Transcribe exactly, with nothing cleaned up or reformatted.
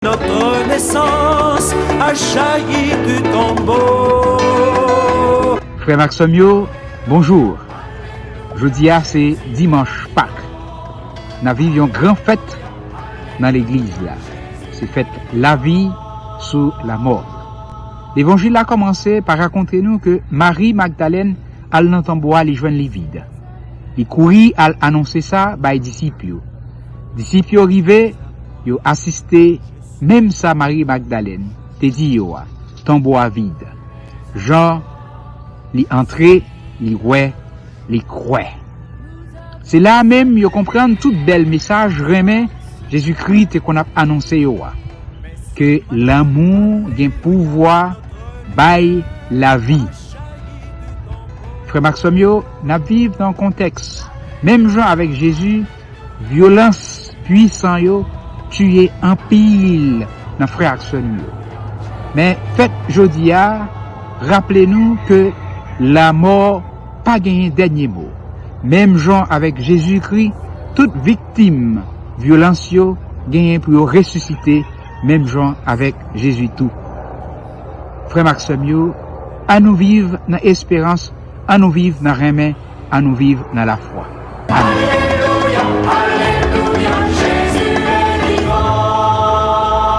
Notre naissance a jailli du tombeau. Frè m ak sè m yo, bonjou. Jodi a se dimanch Pak. N ap viv yon gran fèt nan legliz la. Se fèt lavi sou lamò. Levanjil la kòmanse pa rakonte nou ke Mari Magdalèn al nan tonbo a, li jwenn li vid. Li kouri al anonse sa bay disip yo. Disip yo rive, yo asiste menm sa Mari Magdalèn te di yo a, tonbo a vid. Jan li antre, li wè, li kwè. Se la menm yo konprann tout bèl mesaj renmen Jezikri te konn ap anonse yo a, ke lanmou gen pouvwa bay lavi. Frè m ak sè m yo, n ap viv nan yon kontèks, menm jan avèk Jezi, vyolans pwisan yo tiye anpil nan frè ak sè nou yo. Men fèt jodi a raple nou ke lamò pa genyen dènye mo. Menm jan avèk Jezikri, tout viktim vyolans yo genyen pou yo resisite menm jan avèk Jezi tou. Frè m ak sè m yo, ann nou viv nan esperans, ann nou viv nan renmen, ann nou viv nan lafwa.